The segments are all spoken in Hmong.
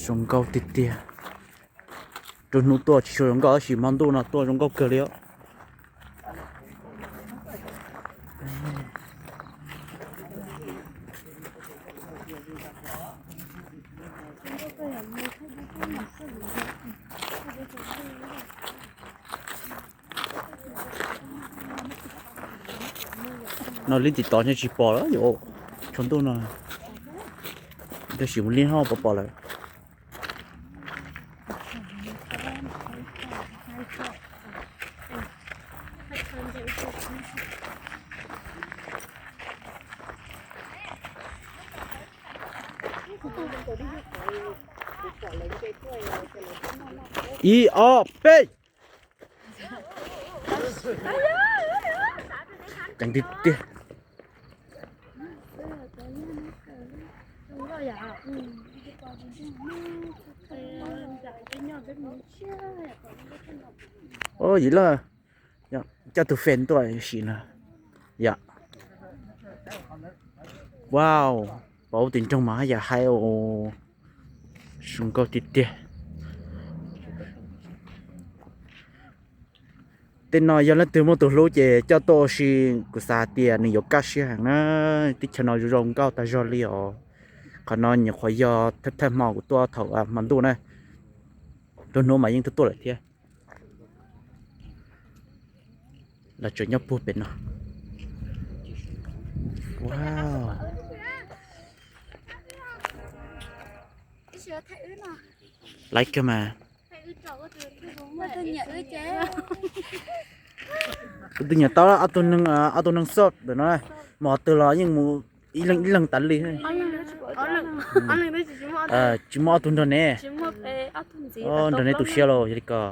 Zoo nkauj tiag tiag. Rau hnub tuaj tsis tshua zoo nkauj tab sis hmo ntuj no tuaj zoo nkauj kawg li os. No li tim tod ntshe tsis pom lawm, yuav tshav ntuj no. Tab sis mus li no pom pom lawm. Ib ob peb. Ceev tiag tiag. Yim laj, coj tus fan tuaj sim na. Yom. Wow, pom ua tim nroog mas haj yam hais, zoo nkauj tiag tiag. Tej no yog leej twg muaj tus hlub ces coj tuaj ua si, kuv xav hais tias nws yuav kaj siab heev na. Teb chaws no zoo nkauj tag zog li os. Qhov no nyuam qhuav yog thawj thawj hmo kuv tuaj thaum hmo ntuj na. Rau hnub mas yeej tuaj tuaj lawm thiab. Lawv tseem nyob puag pem no. Wow. Laiv kawg mas. Kuv twb nyiam tau ob tug neeg xoj ntawm no, mus qhov twg los yeej mus ib leeg ib leeg tas li. Tsis muaj ob tug nrog neb. Nrog neb tu siab los yog li ko.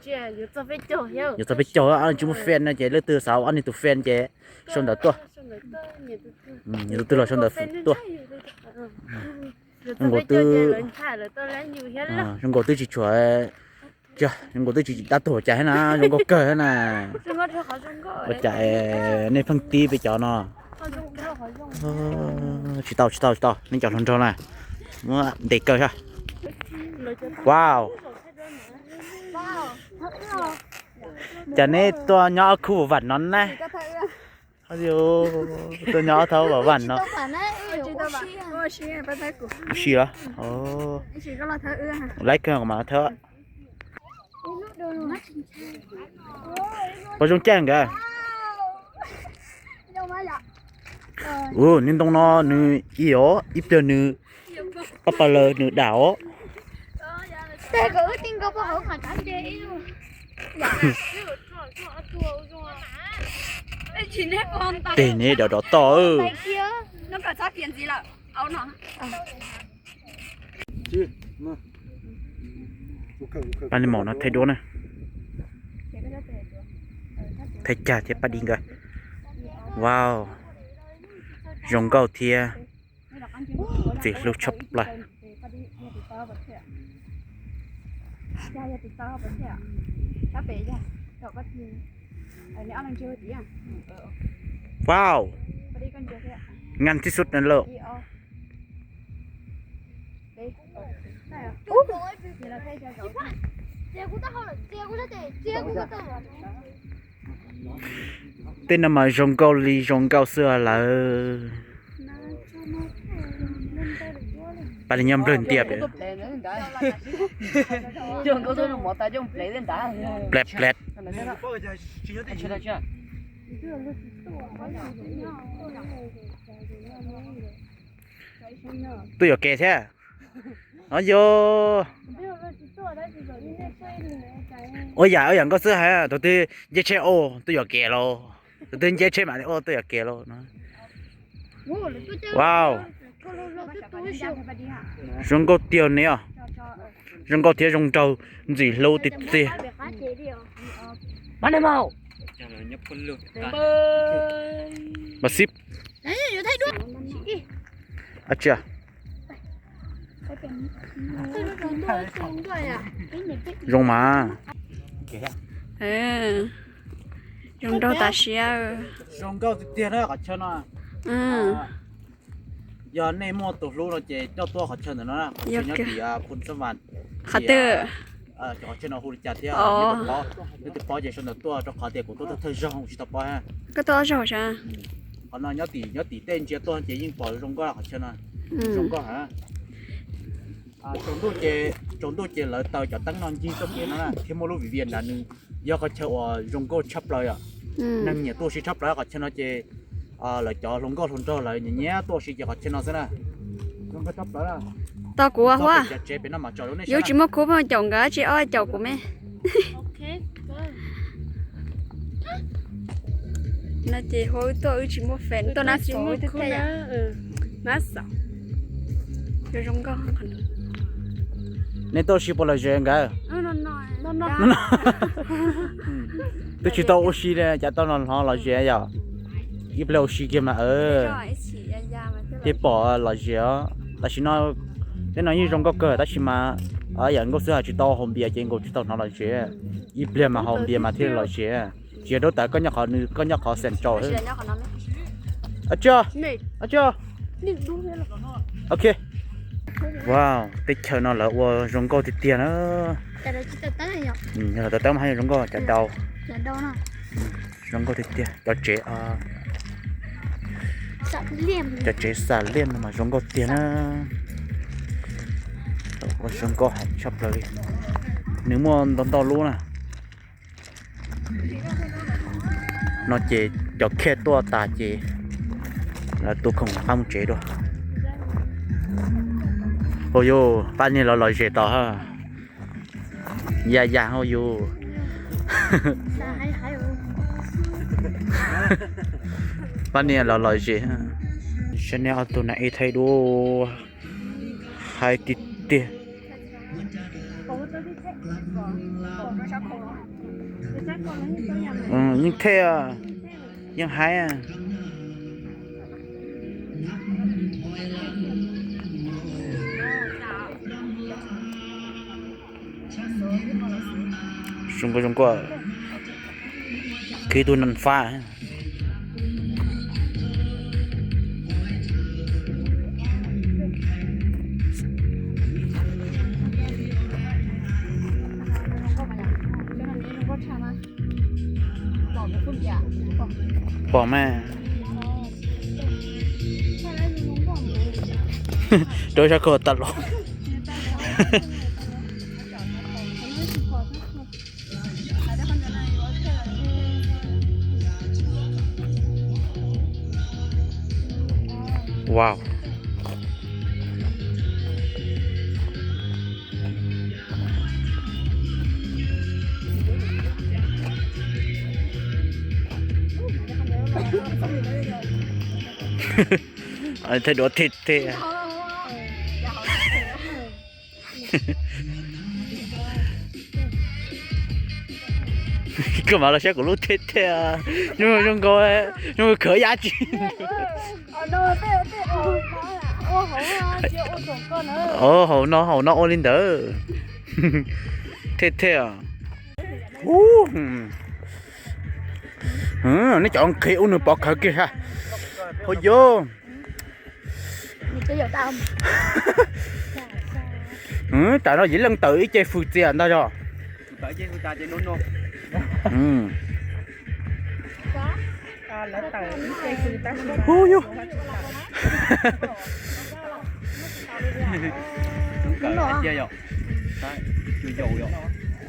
Yuav txog peb caug, tsis muaj fan no ces leej twg xav ua ob niag tus fan ces sau ntawv tuaj. Nyiam tus twg los sau ntawv tuaj. Zoo nkaus twb, zoo nkaus twb tsis tshuav, zoo nkaus twb tsis tab tuag cas thiab na, zoo nkauj kawg thiab na. Ua cas nej pheej tib peb cov no? Tsis tau tsis tau tsis tau, nej cov hluas nraug na, muab ntes kaw thiab. Wow. Cas neb tuaj nyob ob khub vam vam no na? Tuaj nyob ob khub vam vam no. Ua si los? Laiv kawg mas thawb. Puas zoo caij nkawd? Ua niag ntoo no nws ib os, ib pliag nws pab pawg lawv nws dam os. Tej neb dov dov toj. Pab li maum no thaij duab na. Thaij cag thiab pab di nkawd. Wow, zoo nkauj thiab ntxim hlub tshaj plaws. Wow, ngan tib sut na lawm. Tej no mas zoo nkauj li zoo nkauj xwb lawm. Pab li nyob nplawg ntias pem. Pleb pleb. Twb yuam kev thiab. Yog ua yam ua yam nkauj xwb hais, tus twg nce tsheb ua twb yuam kev lauj, tus twg nce tsheb mam li ua twb yuam kev lauj. Wow, zoo nkauj tiag ne os. Zoo nkauj thiab zoo nraug, ntxim hlub tiag tiag. Mas xib. Ab tsia. Zoo mas. Zoo nraug tas siab. Zoo nkauj tiag tiag na qhov chaw no. Yog nej muaj tus hlub no ces coj tuaj qhov chaw ntawm no na, qhov chaw nyob tim Phoo Xab Vas. Qhov twg? Qhov chaw no hu li cas thiab? Neb twb paub ces sau ntawv tuaj rau qhov tias kuv tuaj thawj thawj zaug tsis tau paub. Koj tuaj ob zaug sav? Qhov no nyob tim, nyob tim tej ntsia tuaj ces yeej pom zoo nkauj qhov chaw no. Zoo nkauj heev. Tsaus ntuj ces, tsaus ntuj ces lawv taws cov teeb no ncig txoj kev no na thiab muaj lub vim vias nrad nws yog qhov chaw uas zoo nkauj tshaj plaws yom. Neeg nyiam tuaj ua si tshaj plaws qhov chaw no ces lawv cov hluas nkauj hluas nraug lawv nyiam nyiam tuaj ua si ces qhov chaw no xwb na. Zoo nkauj tshaj plaws. Tos kuv ua Huab. Yuav tsis muaj khub phooj caum nkawd tsis ob caum kuv me. No ces Huab wb tuaj wb tsis muaj fem tuaj nab xov wb thiaj tiaj yom. Nab xov. Zoo nkauj. Nej tuaj ua si puas lom zem nkawd? Twb tsis tau ua si li cas tau hnov lom zem yom. Ib pliag ua si kiag mas thiaj pom lom zem os. Tam sim no tej no yeej zoo nkauj kawg tab sis mas yam nkauj xwb hais tsis tau haus npias ces nkaus tsis tau hnov lom zem. Ib pliag mas haus npias mas thiaj lom zem. Tsis yog Daub Tawv koj nyob qhov nws, koj nyob qhov Central. Ok. Wow, teb chaws no lawv ua zoo nkauj tiag tiag na. Yog los taw teeb mas zoo nkauj cov daus. Zoo nkauj tiag tiag cov tsev. Cov tsev xam liaj no mas zoo nkauj tiag na. Ua zoo nkauj heev tshaj plaws li. Nws muaj ntau ntau lub na. No ces cov khej tuaj tas ces lawv tua khoom rov qab mus tsev dua. Ua yus pab niag los lom zem tos. Ya ya ua yus pab niag los lom zem. Saib nej ob tug na ib thaij dua. Haib tiag tiag. Yeej thej, yeej haib. Zoo nkauj zoo nkauj. Khwv tus neeg fab. Pom mas. Rau sab koj tas los. Wow. Thaij duab thej thej. Koj mam los saib kuv lub thej thej. Zoo zoo nkaus, zoo nkaus khawv yam tsi. Hauv no hauv no ua li ntawd. Thej thej. Nej cov nqhis ub nws pov khawv kiag ha. Hauv yus. Tam no yim leej tawm ib ce fws txias ntag yog.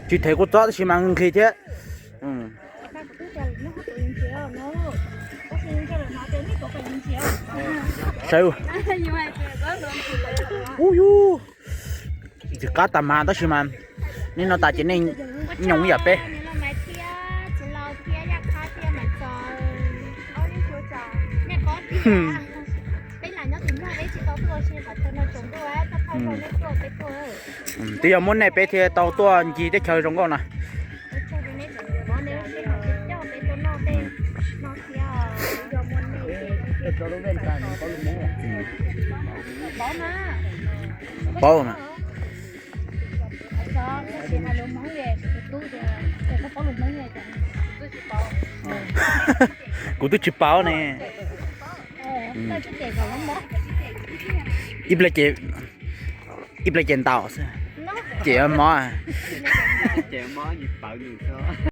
Tsis them kuv txob tab sis mas nqhis thiab. Saib, ub yus, tsis qab tas mas tab sis mas nej no tas ces nej nyoos ib yam peb. Twb yog muab nej peb thiaj tau tuaj ncig teb chaws zoo nkauj no. Paub mas. Kuv twb tsis paub ne. Ib pliag ces, ib pliag ces ntaus xwb. Ces mob. Ces mob, pawv nws xwb.